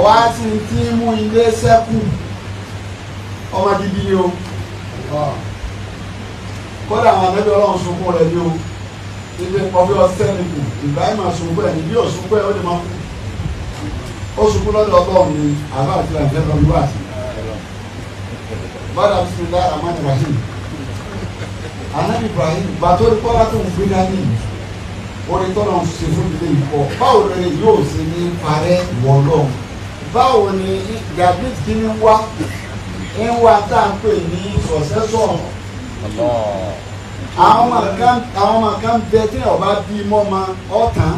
Ọ̀wá tí ń tí mú ilé sẹ́kù ọmọ gidi ni o. Kódà àwọn ànábì Ọlọ́run sunkún rẹ̀ ni o. Ibi ọbẹ̀ ọ̀sẹ̀ nìkù Ibrahim sunkún ẹ̀ ní bí òsunkún ẹ̀ ó lè máa kú. Ó sunkún lọ́dọ̀ Ọlọ́run ni àbá àti àǹfẹ́ lọ́dún wá sí. Bọ́dà bisimilahi rahman rahim. Anabi Ibrahim gbàtó kọ́lá tó ń gbé dání orin tọ́lọ̀ ń ṣe fún ilé ìkọ́ báwo ni yóò ṣe ní parẹ́ ìwọ lọ́hùn, báwo ni David kí ni wá ń wá tá à ń pè ní successor. Àwọn ọmọ kan bẹ tí ọba bí mọ́ ma ọ̀tàn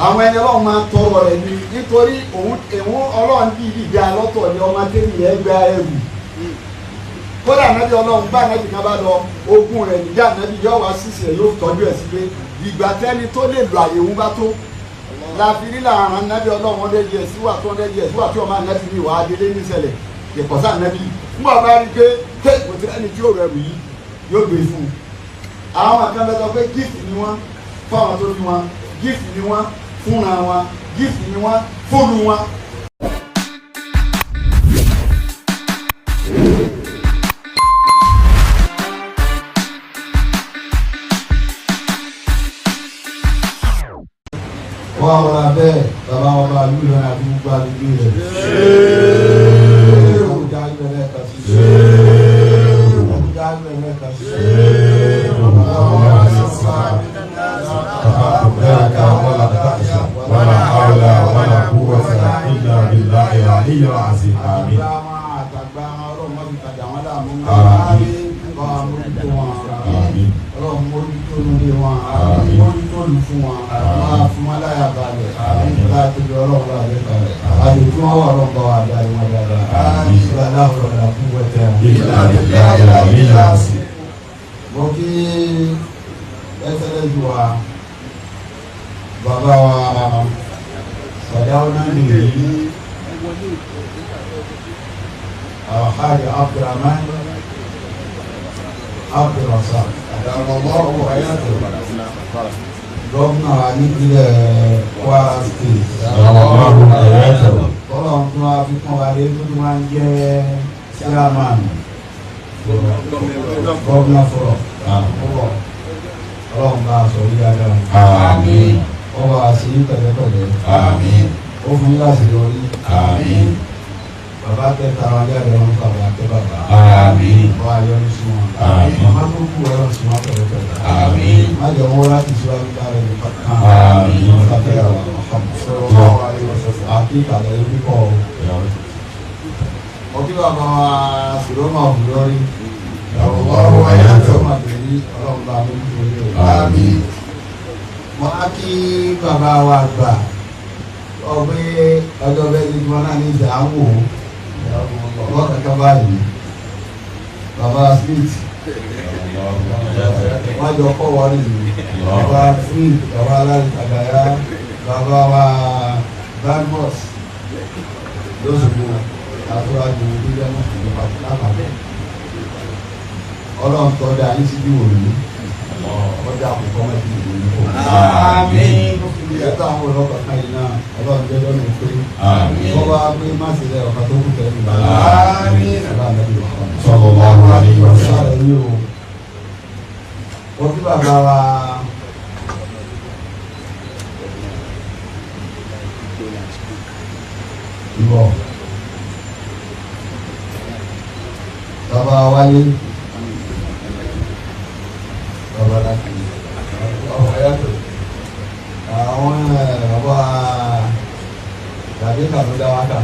àwọn ẹni Ọlọ́run máa tọrọ rẹ̀ ni nítorí òun Ọlọ́run bí ìdí alọ́tọ̀ ni ọmọ tẹ́lẹ̀ yẹn gba ẹrù. Kódà nàbí Ọlọ́run bá nàbí kan bá lọ ogun rẹ̀ níjà nàbí yóò wá sísè yóò tọ́jú ẹ̀ sílé ìgbà tẹ́ni tó lè lo àyè òun bá tó láfi rí làrán nàbí Ọlọ́run 100 years wà tó 100 years wà tí ọmọ nàbí mi wà á délé níṣẹ̀lẹ̀ ìkọ̀sá nàbí ńgbà bá rí pé ké kò tí ẹni tí yóò rẹrù yìí yóò gbé fún un. Àwọn kan bẹ sọ pé gift ni wọ́n fáwọn tó bí wọn, gift ni wọ́n fúnra wọn, gift ni wọ́n fóònù wọn. Wọ́n á wọlé abẹ́ bàbá wọn bá lù lọ́nà àti gbogbo àdúgbò rẹ̀. Ọjà ìbẹ̀rẹ̀ kà sí. Ọjà ìbẹ̀rẹ̀ kà sí. ولا حول ولا قوة إلا بالله العلي العظيم آمين. Àtàgbà ọlọ́run má fi tàjà wọn láàmú. Àmín. Bá wa mójútó wọn. Àmín. Ọlọ́run mójútó nílé wọn. Àmín. Mójútó lù fún wọn. Máa fún wọn láyà balẹ̀. Láti bí ọlọ́run bá lè kalẹ̀. Àdètú wọn wà lọ́n bá wa darí wọn dáadáa. Àmín. Ìlànà ọ̀rọ̀ fún wẹ́tẹ́. إلا بالله العلي العظيم. Mo kí ẹsẹ̀lẹ̀ jù wa bàbá wa Sàdáwọ́nà nìyí Alhaji Abdulrahman Abdulrasaq Adamallahu hayatahu, gómìnà wa nípínlẹ̀ Kwara State. Adamallahu hayatahu. Tọ́lọ̀ ń tún wa fi kún wa lé tó tún wá ń jẹ́ chairman gómìnà fọlọ̀ fọlọ̀. Ọlọ́run bá a sọ yí dáadáa. Àmín. Ó bá a sí pẹ̀lẹ́pẹ̀lẹ́. Àmín. Ó fún yín láti yọrí. Àmín. Bàbá tẹ tara jáde wọn bàbá tẹ bàbá. Àmín. Wọ́n á yọrí sí wọn. Àmín. Màmá tó kú ọlọ́run sí wọn pẹ̀lẹ́pẹ̀lẹ́. Àmín. Má jẹ́ wọn láti síwájú lára ẹni kankan. Àmín. Àti ìkàlẹ̀ yìí kọ́ ọ. Ọkí bàbá wa Sìrómà Òbúlọ́rí. Allahu hayatahu. Ọlọ́run bá mi nítorí o. Àmín. Mo á kí bàbá wa gbà ọgbẹ́ ọjọ́ bẹ́ẹ̀ ní tiwọn náà ní ìjà ń wò ó lọ́kàkà báyìí. Bàbá Smith wọ́n jọ kọ́ wọ́n nìyí. Bàbá Smith, bàbá aláàbí àgbàyà, bàbá wa Badmus lóṣogbo àtúwájú gbígbẹ́ mọ́tò lápapọ̀. Ọlọ́run tó dá yín síbí wò ní ọjà àkókò mẹ́tì ìlú ní kò. Àmín. Ìyẹ́tọ̀ àwọn ọlọ́kọ̀ kan yìí náà ọlọ́run jẹ́ lọ́nà pé Àmín. wọ́n wá pé má ṣe lẹ́ ọ̀kan tó kù tẹ́lẹ̀ nígbà. Àmín. Àmín. Sallallahu alayhi wa sallam. Sọ̀rọ̀ yìí o. Wọ́n kí bàbá wa ìwọ̀. Bàbá wálé. Bàbá láti. Ọ̀rọ̀ ayàtọ̀. Àwọn bàbá tàbí kàmílà wákà.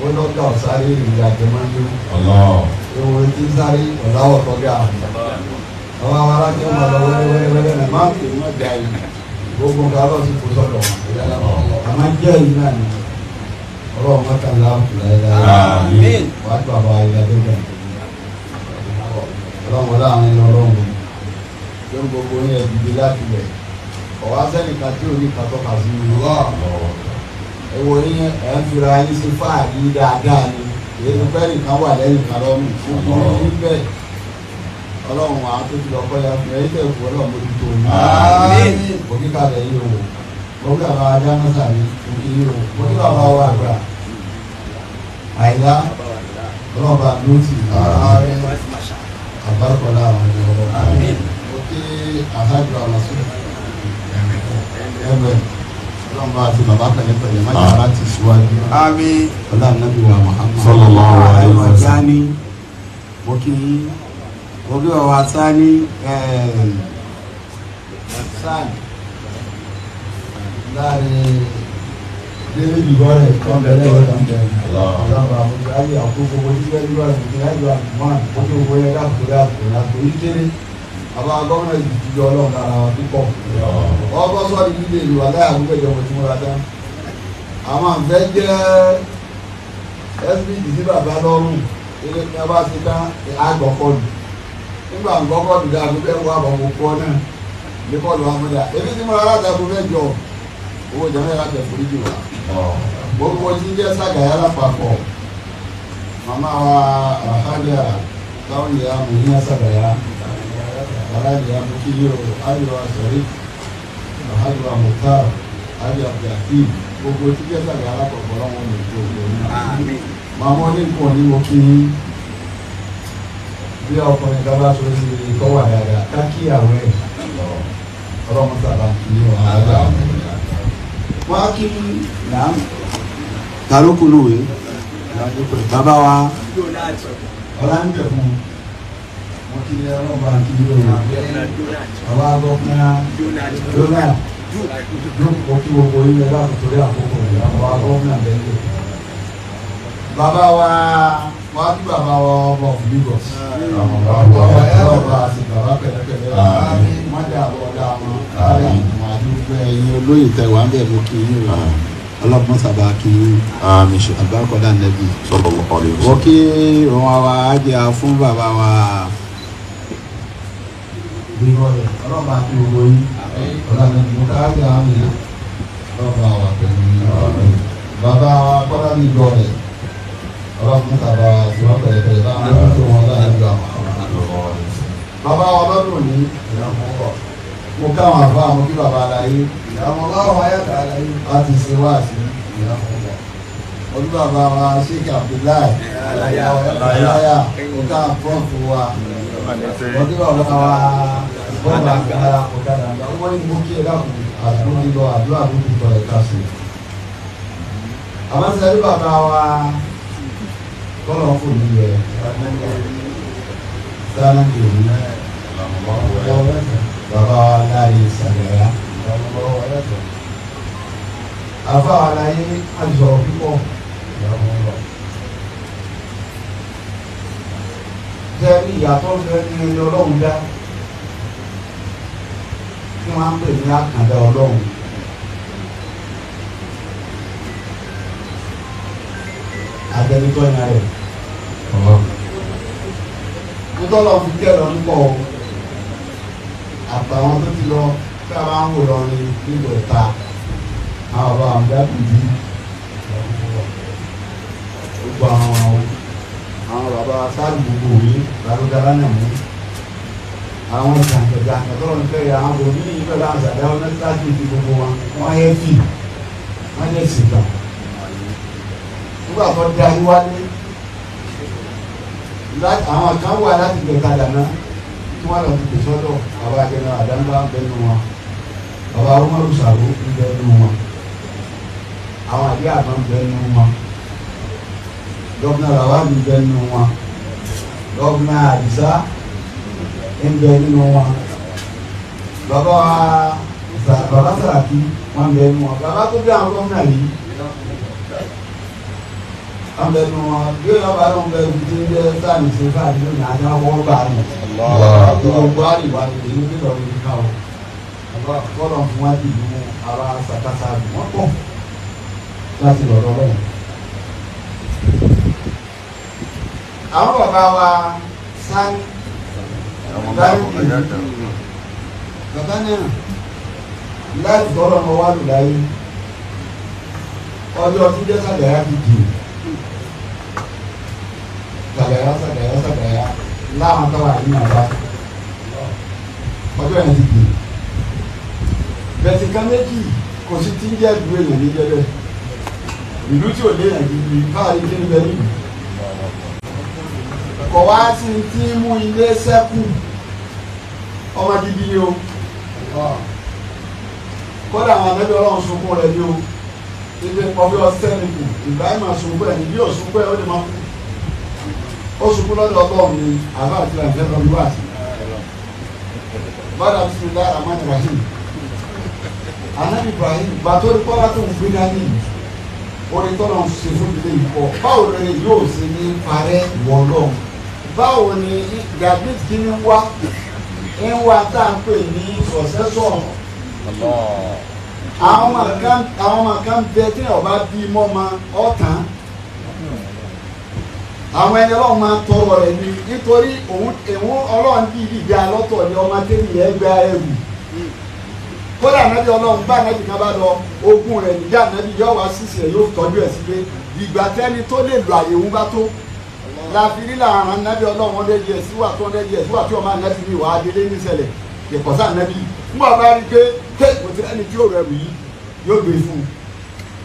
Ó lọ́gà ọ̀sáré ìrìn àjẹmọ́jú. Allah. Ewu tí sáré ọ̀làwọ̀ tọ́gà. Àwọn àwọn alájọ máa lọ wẹ́rẹ́wẹ́rẹ́ náà máa ń pè má da yìí. Gbogbo nǹkan lọ sí kò sọ̀dọ̀. Àmọ́ jẹ́ yìí náà ni. Ọlọ́run mọ́ta ńlá láéláé. Àmín. Wàá tó àbá ayé adé bẹ̀rẹ̀. Ọlọ́run wọlé àwọn ẹni ọlọ́run. Tó ń gbogbo yẹn dìde láti bẹ̀. Ọ̀wá sẹ́nìkan tí ò ní kan tọ́ka sí mi. Ẹ̀wọ̀ yín ẹ̀ ń fira yín sí fáàrí dáadáa ni. Èyí tó fẹ́ nìkan wà lẹ́yìn kan lọ́rùn. Gbogbo yín bẹ́ẹ̀. Ọlọ́run àwọn tó ti lọ kọ́ ya fún ẹ. Yín tẹ̀ kú ọlọ́run mójútó yín. Àmín. Òkè kalẹ̀ yìí o. Mo kí bàbá wa dáná sàmì, mo kí yín o. Mo kí bàbá wa àgbà Àyìnlá, ọlọ́ba ló ti ààrẹ àbárkọ̀lá àwọn ẹni ọlọ́ba. Mo kí àhájọ àlàsù ẹgbẹ́ ọlọ́ba àti bàbá pẹ̀lẹ́pẹ̀lẹ́ má jẹ́ ara ti síwájú. Àmín. Ọlá nàbí wa Muhammad. Sallallahu alaihi wasallam. Sani, mo kí yín. Mo kí bàbá Sani, Sani láàrin délé ìgbọ́rẹ̀ kan bẹ̀rẹ̀ ìwọ̀n bẹ̀rẹ̀ ọlọ́run àwọn ayé àkókò mo ti fẹ́ ìgbọ́rẹ̀ mo ti láyé àmọ́ mo ti wọ ẹ láàbò láàbò láàbò yìí kéré. Àbá gómìnà yìí ti yọ ọlọ́run lára wa púpọ̀. Ọkọ sọ́ọ́dì líle ìlú aláyà àkókò ìjọba tí mo ra tán. Àwọn àǹfẹ́ jẹ́ SBG sí bàbá lọ́rùn ilé ní a bá ṣe tán àgbọ̀kọlù. Nígbà àgbọ̀kọlù dáa ló fẹ́ wọ àbọ̀ mo kọ́ náà ní kọ́ọ̀lù wa mọ́dà. Èmi tí mo ra alátakò fẹ́ jọ owó jẹ́ mẹ́ta tẹ̀ foríjì wa. Gbogbo tí ń jẹ́ Sàgàyà lápapọ̀, màmá wa alhaja táwọn ìyá mi ní Sàgàyà, alájà mú kí yóò ayọ̀ sọ̀rí, alhaja wa Mukhtar, alhaja Abdulhakeem, gbogbo tí ń jẹ́ Sàgàyà lápapọ̀ lọ́wọ́ ní ìjọ òní. Màmá oníkan ní mo kí yín. Bí ọkùnrin kan bá sọ sí kọ́ wà dáadáa ká kí àwọn ẹ̀ ọlọ́run sábà kí wọn àgbà wọ́n á kí náà tarókùnúwé bàbá wa ọláńjẹ̀kùn mo kí ọlọ́ba kí yóò bàbá gọ́fúnà Donald mo kí gbogbo yín láti torí àkókò rẹ̀ bàbá gọ́fúnà bẹ́ẹ̀ bàbá wa wọ́n á kí bàbá wa ọba of Lagos ọba àti bàbá pẹ̀lẹ́pẹ̀lẹ́ wọ́n dà bọ́ dá wọn àdúgbò ẹ̀yin olóyè tẹ wà ń bẹ̀ mo kí yín o ọlọ́gbọ́n sábà kí yín Àmín. àbákọ́dá nẹ́bí. Sallallahu alaihi wọ́n wasallam. kí òun àwa ájá fún bàbá wa. Ọlọ́ba kí gbogbo yín ọlọ́ba mo ká ájá mi ọlọ́ba wà pẹ̀lú yín. Bàbá wa kọ́dá mi gbọ́ rẹ̀ ọlọ́gbọ́n sábà tí wọ́n pẹ̀lẹ́pẹ̀lẹ́ bá wọn tó wọn láàrin ìlú àwọn. Bàbá wa lọ́dún òní mo káwọn àbá mo kí bàbá aláyé láti ṣe wáàsí olú bàbá wa Sheikh Abdullahi aláyà mo ká prọfù wa mo kí bàbá wa bọ́ọ̀lù àgbà ọ̀kadà àgbà wọ́n ní mo kí ẹ dákun àdúrà lọ àdúrà tó ti tọ̀ ẹ̀ka sí. Àmọ́ sẹ́yìn bàbá wa tọ́lọ̀ fò ní yẹ sáà ní òní bàbá wa láàyè Sàgàyà àfa wa láyé àjọ púpọ̀. Jẹ́ ìyàtọ̀ ń bẹ nínú ẹni ọlọ́run dá tí wọ́n á ń pè ní àkàndá ọlọ́run. Àtẹnitọ́ yẹn rẹ̀ ntọ́lọ́ fi kẹ́ lọ nípọ̀ o àtàwọn tó ti lọ tí a máa ń wò lọ ní nílò ẹ̀ta àwọn bàbá àwọn dábìbí gbogbo àwọn bàbá sáàlù gbogbo yìí balùwẹ̀ náà mú àwọn jàǹkàjàǹkà tọ́lọ́ ní fẹ́rẹ̀ àwọn bò ní ìfẹ́ bá ń sàdá wọn láti fi gbogbo wọn wọ́n yẹ fì wọ́n yẹ sìkà nígbà tó darí wálé àwọn kan wà láti gbẹ̀ta dáná tí wọ́n lọ ti pèsè ọ̀dọ̀ bàbá akẹ́nà àdánbá ń bẹnu wọn, bàbá Umaru Sàrò ń bẹnu wọn, àwọn àdé àbá ń bẹnu wọn, gọ́vnà Lawal ń bẹnu wọn, gọ́vnà Àdìsá ń bẹ nínú wọn, bàbá bàbá Sàràkí wọn ń bẹnu wọn, bàbá tó bí àwọn gọ́vnà yìí wọn bẹ nu wọn bí wọn bá lóun bẹ ti ń jẹ sáàmì ṣe fáàmì lónìí àti wọn kọ́ bá a nù. Gbogbo àríwá ni èyí ń lọ ní ká o. Kọ́lọ̀ fún wa ti dùn ara sàkásà dùn wọ́n pọ̀ láti lọ́dọ̀ lọ́wọ́. Àwọn bàbá wa sáni bàbá náà láti tọ́lọ́ ọmọ wa lù láyé ọjọ́ tí jẹ́ Sàgàyà ti dì Sàgàyà Sàgàyà Sàgàyà láwọn tó wà nínú àbá ọjọ́ yẹn ti dì bẹ̀sì kan méjì kò Kò sí tí ń jẹ́ ìlú èèyàn ní jẹ́ bẹ́ẹ̀. Ìlú tí ò léèyàn gidi káàrí kí ní bẹ́ẹ̀ nílùú. Kọ̀ wá sí tí ń mú ilé sẹ́kù ọmọ gidi ni o. Kódà àwọn ànábì Ọlọ́run sunkún rẹ̀ ni o. Ibi ọbẹ̀ ọ̀sẹ̀ ni kù Ibrahim sunkún ẹ̀ ní bí òsunkún ẹ̀ ó lè máa kú. Ó sunkún lọ́dọ̀ Ọlọ́run ni àbá àti àǹfẹ́ lọ́dún wá sí. Bọ́dà bisimilahi rahman rahim. Anabi Ibrahim gbàtó ní kọ́lá tó ń gbé dání orin tọ́lọ̀ ń ṣe fún ilé ìkọ́ báwo ni yóò ṣe ní parẹ́ wọ́lọ́ báwo ni David kí ni wá ń wá tá à ń pè ní successor. Àwọn ọmọ kan bẹ tí ọba bí mọ́ ma ọ̀tàn àwọn ẹni Ọlọ́run máa ń tọrọ rẹ̀ ni nítorí òun Ọlọ́run bí ìdá lọ́tọ̀ ni ọmọ tẹ́lẹ̀ yẹn gba ẹrù. Kódà nàbí Ọlọ́run bá nàbí kan bá lọ ogún rẹ̀ níjà nàbí yóò wá sísè ẹ̀ yóò tọ́jú ẹ̀ sílé ìgbà tẹ́ni tó lè lo àyè òun bá tó láfi rí làwọn nàbí Ọlọ́run 100 years wà 200 years wà tí ọmọ nàbí mi wà á délé níṣẹ̀lẹ̀ kẹkọ̀ọ́sà nàbí ńgbà bá rí pé ké kò tí ẹni tí yóò rẹ̀ wù yìí yóò gbé fún un.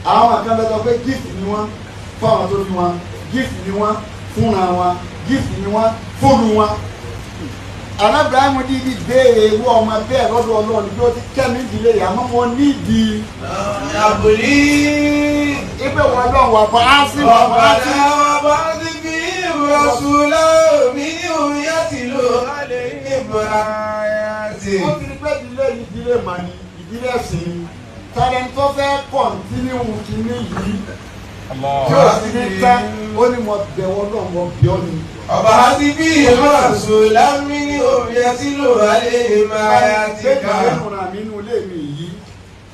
Àwọn kan bẹ sọ pé gift ni wọ́n fáwọn tó bí wọn, gift ni wọ́n fúnra wọn, gift ni wọ́n fóònù wọn. Alábìrámù dídí béèrè irú ọmọ bẹ́ẹ̀ lọ́dọ̀ Ọlọ́run bí ó ti kẹ́mi ìdílé yìí àmọ́ mo nídìí. Àbòlí. Ibẹ̀ wọn lọ wà fún áásì wà fún áásì. Ọ̀bàdà wà bá ti fi ìrọ̀sùlá mi ní òun yá ti lò alẹ́ ìbọ̀ra ti. Ó ti rí pé ìdílé yìí ìdílé mà ní ìdílé ẹ̀sìn ni. Tàlẹ́ńtọ́ fẹ́ kọ̀ǹtínú kínní yìí tí ó sì ní tán ó ní mo bẹ̀ wọ́n náà mo bí ọ́ ni. Ọba ti bí ìrọ̀sùlá mi ní òun yá ti lò alẹ́ ìbọ̀ra ti ká. Kékeré múra mi nínú ilé mi yìí.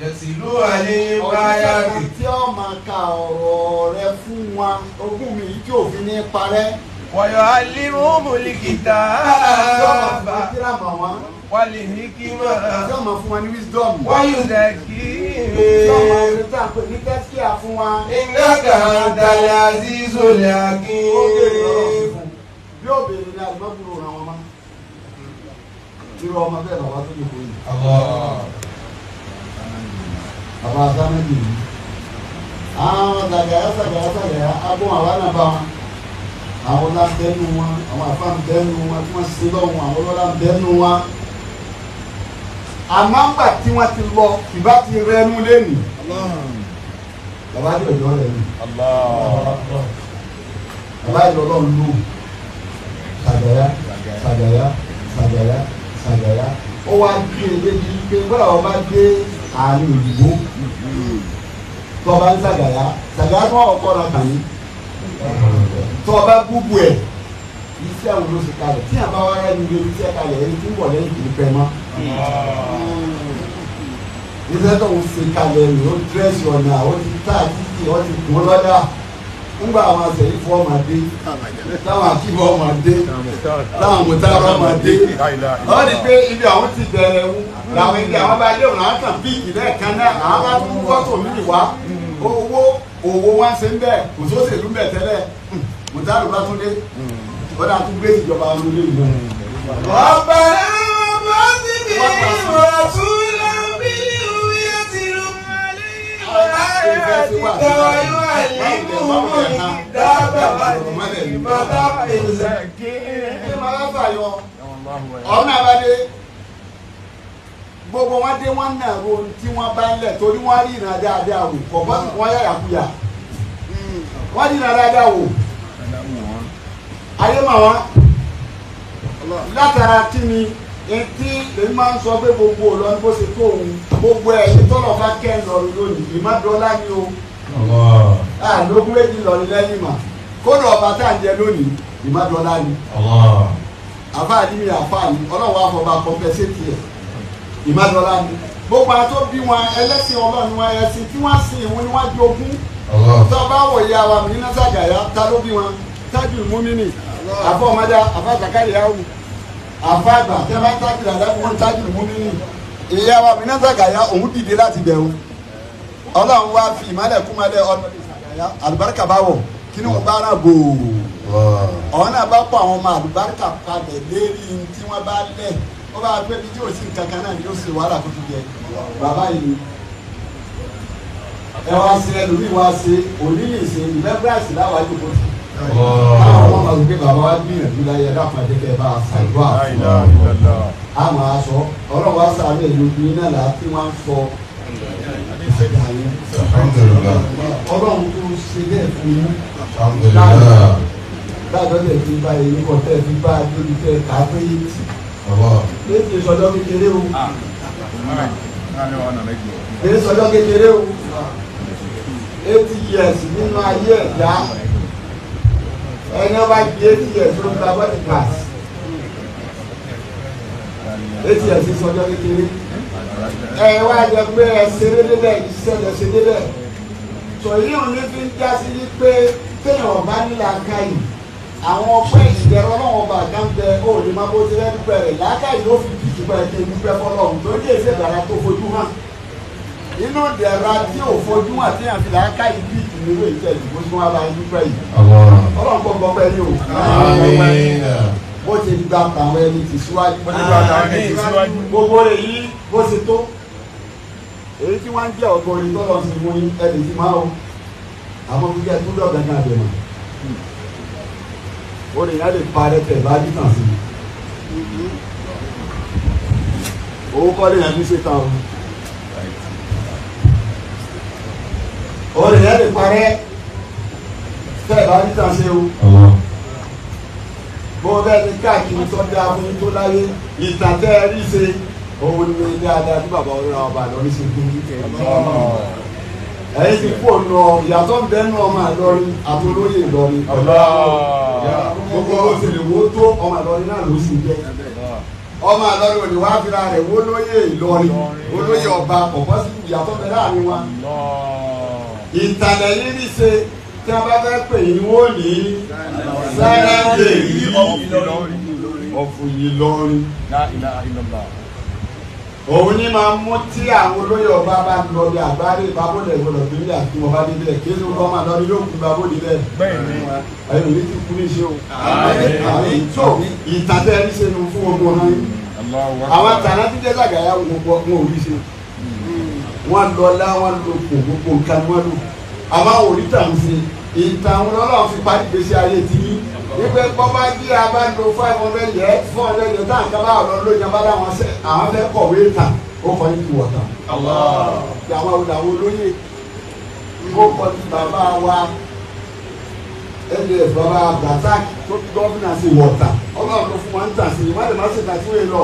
Yẹtìlú alẹ́ ìbọ̀ra ti. Ọ̀sẹ̀ tí ó máa ka ọ̀rọ̀ rẹ fún wa ogún mi yìí tí òfin ní parẹ́. Wọ̀yọ̀ alimúmùlìkìtà Tí ó máa fún wa kíra mọ̀ wọ́n. wàlìhíkímà Tí ó máa fún wa ní wisdom. wáyùdàkì. Tí ó máa fi tá à ń pè ní tẹ́síkìá fún wa. Innaka antal azizul Ó béèrè lọ́rọ̀ hakim. fún un. Bí ó béèrè ní àlùmọ́gbùrù ràn wọ́n mọ́. Irú ọmọ bẹ́ẹ̀ bàbá tó lè kó yìí. Bàbá Sámẹ́lì yìí. Àwọn sàgàyà sàgàyà sàgàyà abọ́ àwa náà bá wọn. Àwọn ọlá ń bẹ́nu wọn, àwọn àfa ń bẹ́nu wọn, tí wọ́n ṣe lọ́hùn, àwọn ọlọ́lá ń bẹ́nu wọn. Àmọ́ ńgbà tí wọ́n ti lọ, ìbá ti rẹnu lẹ́nìí. Bàbá tí òjò rẹ̀ ni. Bàbá yìí lọ́lọ́run lò. Sàgàyà sàgàyà sàgàyà sàgàyà. Ó wá gbé e débi pé bọ́lá wọn bá dé àárín òyìnbó. Tọ́ba ń sàgàyà sàgàyà tó wà ọkọ ra kàn yín. Tọ́ba búbu ẹ̀ iṣẹ́ wo ló ṣe kalẹ̀ tí àbá wa rẹ̀ ní ibi iṣẹ́ kalẹ̀ ẹni tí ń bọ̀ lẹ́yìn kì í pẹ́ mọ́. Iṣẹ́ tó ń ṣe kalẹ̀ ni ó dírẹ́sì ọ̀nà ó ti tá títì ó ti kún lọ́dà. Ńgbà àwọn àṣẹyìn fún ọmọdé táwọn akíbọ̀ ọmọdé táwọn mọ̀tàrọ̀ ọmọdé. Wọ́n ní pé ibi àwọn ti bẹ̀rẹ̀ wú làwọn ibi àwọn bá dé òun àwọn kàn bíìkì lẹ́ẹ̀kan náà àwọn bá tún gọ́tò mí wá. Owó owó wá ṣe ń bẹ̀ kò sóṣèlú ń bẹ̀ tẹ́lẹ̀ mọ̀tàrọ̀ bá tún dé wọ́n dà tún gbé ìjọba wọn lórí ìlú. Rabbana wab'ath fihim rasulan minhum yatlu alayhim ayatika wa yu'allimuhumul kitaba wal hikmata wa yuzakkihim. Ṣé máa bá fàyọ? Ọ̀nà àbádé gbogbo wọn dé wọn náà ro ohun tí wọn bá ń lẹ̀ torí wọn rí ìran dáadáa wò kò bọ́ sí wọn yàyà kuyà wọn rí ìran dáadáa wò ayé mà wọn látara kí ni etí lèmi máa ń sọ pé gbogbo Ìlọrin bó ṣe tó òun gbogbo ẹ̀yìn tọ́lọ̀ bá kẹ́ ń lọrin lónìí ìmọ̀dọ́lá ni o àlógún méjì lọrin lẹ́yìn mà kódà ọba tá à ń jẹ lónìí ìmọ̀dọ́lá ni àfáà ní mi àfáà ní ọlọ́wọ́ àfọ̀bà kọ́mpẹ́sẹ̀tì ẹ̀ ìmọ̀dọ́lá ni gbogbo àwọn tó bí wọn ẹlẹ́sìn ọlọ́run wọn ẹ̀sìn tí wọ́n sìn ìwọ́n ni wọ́n jogún tó bá wọ̀ ya wa mí náà sàgàyà ta ló bí wọn tájú múmínì àfọ ọmọdé àfọ àzàkárìyáwó àfọ àgbà tẹ bá tájú àdáwò wọn tájú múmínì ìyá wa mí náà sàgàyà òun dìde láti bẹ̀rù ọlọ́run wá fi ìmọ̀lẹ̀ kúmọ̀lẹ̀ ọdún sàgàyà àlùbáríkà bá wọ̀ kí ni wọn bá rà bòó ọ̀hún náà bá pọ̀ àwọn ọmọ àlùbáríkà kalẹ̀ lérí tí wọ́n bá lẹ̀ ó bá gbé bí tí ò sí nǹkan kan náà ni ó ṣe wàhálà tó fi jẹ bàbá yìí ni Ẹ wá sí ẹlòmíì wá sí òní lè ṣe remembrance láwájú kò sí. Káwọn ọmọ máa gbé bàbá wa gbìyànjú láyé ẹ̀dá kan jẹ́ bá a ṣàdúrà fún wa. A máa sọ ọlọ́run wa sàánú ẹ̀ lójú iná là á tí wọ́n ń sọ ìṣẹ̀dá yẹn. Alhamdulillah. Ọlọ́run tó ṣe bẹ́ẹ̀ fún yín. Alhamdulillah. Láàbọ̀ tẹ̀ fi bá eyín kọ́ tẹ̀ fi bá a débi tẹ̀ ká pé 80. Allah. 80 sọjọ́ kékeré o. Èyí sọjọ́ kékeré o. 80 years nínú ayé ẹ̀dá. Ẹni ọba di 80 years ló ń gba body pass. 80 years sọjọ́ kékeré. Ẹ wá jẹ pé ẹ ṣeré débẹ̀, iṣẹ́ lẹ ṣe débẹ̀. Sọ yìí ò ní fi ń já sí pé téèyàn ọba nílà káyì. Àwọn ọpẹ́ ìdẹ̀rọ̀ ọlọ́wọ́n ọba kan bẹ ó lè má bó ti rẹ́ dúpẹ́ rẹ̀ lákàyè ló fi dìtú bá ẹ kí n dúpẹ́ fọlọ́run tó dé ìṣe ìdára tó fojú hàn. Inú ìdẹ̀ra tí ò fojú hàn tí yàn fi làákàyè bí ìdúró ìtẹ̀ ìdìbò tí wọ́n bá ń dúpẹ́ yìí. Allah. Ọlọ́run kò gbọ́ pẹ́ ní o. Àmín. Bó ti gba tàwọn ẹni tì síwájú. Bó ti gba tàwọn ẹni tì síwájú. Gbogbo èyí bó ṣe tó. Èyí tí wọ́n ń jẹ́ ọ̀gọ́ orin tọ́lọ́ sí mú ẹni tí máa o. Àmọ́ fíjẹ́ tó dọ̀gá ní àbẹ̀mọ̀. Orin yẹn lè parẹ́ tẹ̀ bá dìtàn sí. Owó kọ́ lè yẹn fi ṣe tán o. Orin yẹn lè parẹ́ tẹ̀ bá dìtàn sí o. Allah. Bó bẹ́ẹ̀ ni káàkiri tó dáa fún yín tó láyé ìtàn tẹ́ ẹ rí ṣe òun ni dáadáa tí bàbá ọlọ́run ọba àlọ́rí ṣe fún yín. Ẹ̀yin ti kú ọ̀nà ìyàtọ̀ ń bẹ́ẹ̀ nù ọmọ àlọ́rin àti olóyè Ìlọrin. Gbogbo òṣèlú wo tó ọmọ àlọ́rin náà ló sì jẹ́. Ọmọ àlọ́rin òní wàá fira rẹ̀ wó lóyè Ìlọrin olóyè ọba kọ̀kọ́ sí ìyàtọ̀ bẹ láàrin wa. Ìtàlẹ̀ yìí rí ṣe tí a bá fẹ́ pè yín wọ́n ní Sáràdé ọ̀fù Ìlọrin. Òun ní máa mú tí àwọn olóyè ọba bá ń lọ bí àgbáre ìbábọ̀lẹ̀ ìgbọ̀dọ̀ tó ní àti wọn bá débẹ̀ kí ló kọ́ máa lọ ní yóò kú bábọ̀lẹ̀ bẹ́ẹ̀. Ẹ̀yin ò ní ti kú ní ṣe o. Àmín tó ìtàtẹ́ ẹni ṣe nu fún ogun ọ̀hán yín. Àwọn tànà tí jẹ́ Sàgáyà wọn ò rí ṣe. Wọ́n lọ lá wọ́n lo kò gbogbo nǹkan wọn lò. Àmọ́ àwọn òrìtà ń ṣe ìtàn ọlọ́run fi parí gbèsè ayé ti yín. Wípé bọ́bá bí a bá lo 500 years 400 years táwọn kan bá ọ̀rọ̀ lóyún abá láwọn ṣe àwọn fẹ́ kọ̀wé tàn ó kọ́ ní tiwọ̀ tàn. Àwọn àwọn olóyè ó kọ́ ti bàbá wa ndf bàbá Abdulrasaq tó fi gọ́fìnà sí wọ̀ tàn ọlọ́run ló fún wọn ń tàn sí i wọ́n lè má ṣe tàn sí wọ́n lọ.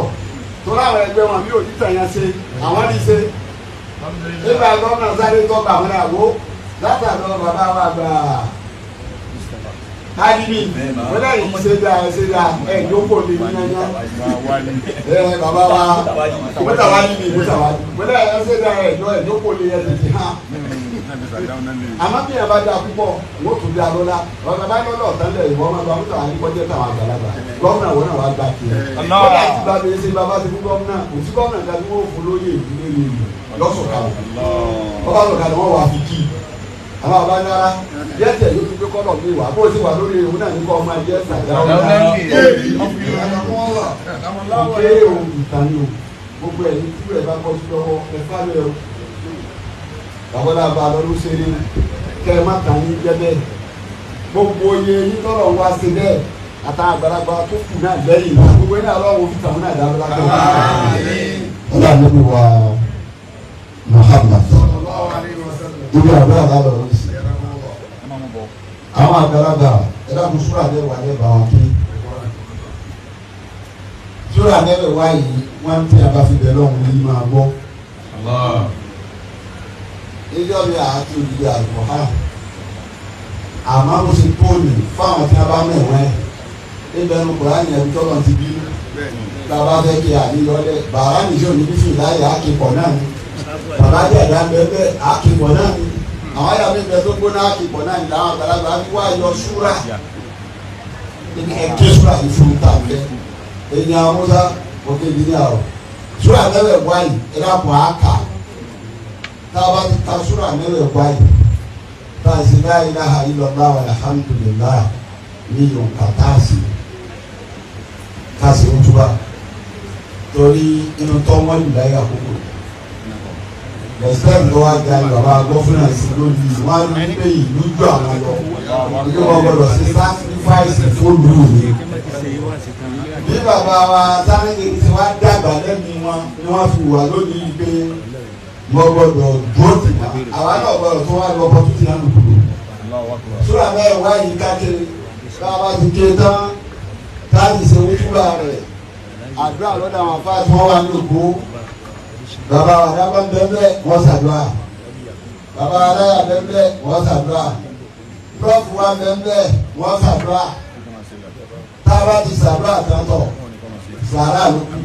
Torí àwọn ẹgbẹ́ wọn mi ò ní tàn yẹn ṣe àwọn ní ṣe. Nígbà gọ́fìnà sáré tọ́ bàbá náà wó látàdọ̀ bàbá wa gbà alimi wọ́n náà yìí ṣe dáa ṣe dáa ẹ̀ jókòó ní yányá ẹ̀ bàbá wa mọ́tà wa níbi mọ́tà wa wọ́n náà yìí ṣe dáa ẹ̀ jókòó ní ẹ̀ tètè hàn. Àmọ́ bí yẹn bá dáa púpọ̀ wọ́n tún dáa lọ́la bàbá bá lọ́lọ́ ọ̀tán lẹ̀ ìwọ́n máa gba mọ́tà wa ní kọjá táwọn àgbàlagbà gọ́ọ̀nà wọn náà wá gba tiẹ̀. Wọ́n náà ti bá bẹ́ẹ̀ ṣe bàbá ti fún gọ́ọ̀nà kò sí gọ́ọ̀nà kan tí wọ́n fún lóye ìdílé ìlú lọ́sọ̀kalẹ̀ wọ́n bá sọ̀kalẹ̀ wọ́n wà fi kí àwọn abánára yẹtẹ yóò tún gbé kọlọ mi wá bó ti wà lórí ewu náà ní kọ́ ọmọ ẹjẹ sàdáwọ òkè òun ìtàn ni o gbogbo ẹni tí rẹ bá kọ́ sí lọ́wọ́ ẹ fálẹ̀ o babalá bá lọ́dún ṣeré kẹ́ ẹ má tàn yín jẹ́ bẹ́ẹ̀ gbogbo iye yín tọ́lọ̀ wá sí bẹ́ẹ̀ àtàwọn àgbàlagbà tó kù náà lẹ́yìn gbogbo yín náà lọ́wọ́ fi tàwọn náà dábàá lágbàá. Ọlọ́run ló wà Muhammad ibi àdúrà lálọ́ ló sì. Àwọn àgbàlagbà ẹ dákun súrà bẹ́ẹ̀ wà lẹ́bàá wọn kí. Súrà bẹ́ẹ̀ wá yìí wọ́n ti abáfibẹ̀ lọ́hùn yìí máa gbọ́. Ìjọ mi àti òdìdí àlùkò àmọ́ bó ṣe tóòlù fáwọn tí a bá mẹ̀wọ́n ẹ̀ níbẹ̀ nu Kùránì ẹ̀mí tọ́lọ̀ ti bí bàbá fẹ́ kí àníyọ́lẹ̀ bàrá nìṣẹ́ òní bísí láyé àkìpọ̀ náà ni bàbá jẹ̀dá bẹ́ẹ̀ àkìpọ̀ náà ni àwọn àyà mi bẹ tó gbóná àkìpọ̀ náà ni làwọn àgbàlagbà fi wá yọ súrà ẹ̀kẹ́ súrà yìí fún ta bẹ́ ẹ̀yìn amúsá òkè yìí ní àrò súrà mẹ́wẹ̀ wáyì ẹ̀dá pọ̀ àkà tá a bá ti ta súrà mẹ́wẹ̀ wáyì tá a sì la ilaha illallah alhamdulillah ní yòǹkà tá a sì tá a sì ń túbà torí inú tọ́ wọ́n lù láyé àkókò. Respect ló wá ga bàbá governor sí lónìí. Wọ́n á ní pé ìlú jù àwọn lọ. Ìlú wọn gbọdọ̀ ṣe sacrifice fóònù mi. Bí bàbá wa sáré tí wọ́n á dàgbà lẹ́nu wọn ni wọ́n fi wà lónìí pé wọ́n gbọdọ̀ dúró tì wá. Àwa náà gbọdọ̀ tó wá lọ opportunity náà lùkùlù. Súrà mẹ́wàá yìí káàkiri bá a bá ti ké tán táàbì ṣe wútúbà rẹ̀ àdúrà lọ́dọ̀ àwọn afá tí wọ́n wà ní òkú. Bàbá wa dábàá bẹ́ẹ̀ wọ́n ṣàdúrà. Bàbá aláyà bẹ́ẹ̀ wọ́n ṣàdúrà. Prof wa bẹ́ẹ̀ wọ́n ṣàdúrà. Tá a bá ti ṣàdúrà tán tọ̀ sàrà ló kù.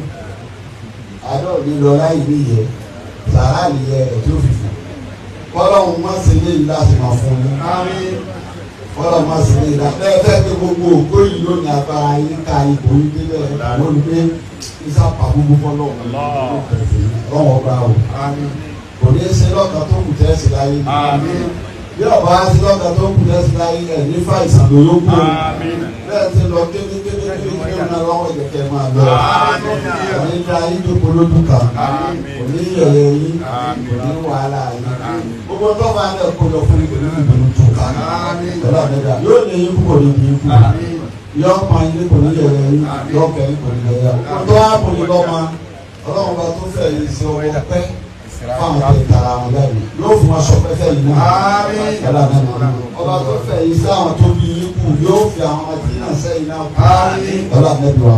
Àdó ò ní lọ láì ní yẹ sàrà nìyẹ rẹ̀ tí ó fi fò. Kọ́lọ́hún má ṣe lé yìí láti máa fún un. Kọ́lọ́hún má ṣe lé yìí láti. Bẹ́ẹ̀ fẹ́ pé gbogbo ògbó yìí lónìí agbára yín ká ipò yín débẹ̀ lónìí pé isa pàbùkù fọlọ́hún lọ́wọ́ ọba o. Kò ní í ṣe lọ́kàn tó kù tẹ́sí láyé. Bí ọba á ṣe lọ́kàn tó kù tẹ́sí láyé ẹ̀ ní fàìsàn ló yóò kú. Bẹ́ẹ̀ ti lọ kékeré kékeré náà lọ́wọ́ ìjẹ̀kẹ́ máa lọ. Kò ní da yín jókòó lójú kan. Kò ní yẹ̀yẹ́ yín. Kò ní wàhálà yín. Gbogbo tó bá lẹ̀ kó lọ fún ìgbèlú ìgbèlú tó ká. Pẹ̀lú àdẹ́dà yóò lé yín kúkò ní yín kú. Yọ pa yín kò ní yẹ̀yẹ́ yín. Yọ kẹ́ yín kò ní yẹ̀yẹ́ yín. Gbogbo tó wá bò ní lọ́mọ. Ọlọ́run bá tó fẹ́ yìí ṣe ọwọ́ pẹ́ fáwọn tẹ̀ tara wọn jáde. Yóò fún wa sọ pẹ́fẹ́ yìí náà. Pẹ̀lú àdẹ́dà ọba tó fẹ́ yìí sí àwọn tó bí yín kù yóò fi àwọn ọmọ tí náà sẹ́yìn náà kú. Pẹ̀lú àdẹ́dà wa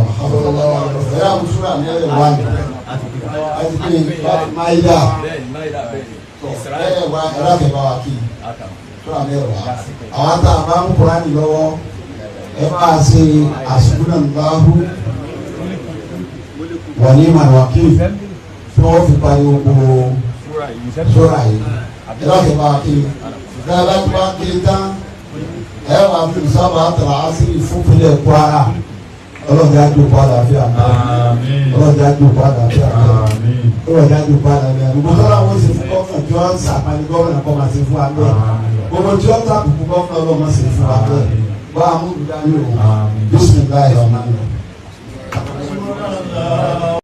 ẹ̀rọ àmúṣúra ní ẹ̀rọ wá ní. Àti pé máyídà ẹ̀rọ wá ẹ̀rọ àfẹ́bá wa kì í. Ṣúra ní ẹ̀rọ wá. Àwọn tá a bá ń Kùránì lọ́wọ́ ẹ máa ṣe àṣùkúnà ńláhù wà ní màwákì tí wọ́n fi parí gbogbo ṣúra yìí. Ẹ̀rọ àfẹ́bá wa kì í. Dáadáa tó bá kiri tán ẹ wà fi sábà tàrà ásírì fún ìpínlẹ̀ Kwara. Ọlọ́jà jókòó àlàáfíà mọ́. Ọlọ́jà jókòó àlàáfíà mọ́. Ọlọ́jà jókòó àlàáfíà mọ́. Gbogbo tọ́lá wọn ṣe fún gọ́fúnà tí wọ́n ń sàpàlì gọ́fúnà kọ́ máa ṣe fún wa bẹ́ẹ̀. Gbogbo tí wọ́n tàbùkù gọ́fúnà ọlọ́mọ ṣe fún wa bẹ́ẹ̀. Bá a mú ìdání o. Bismillahir rahmanir rahim.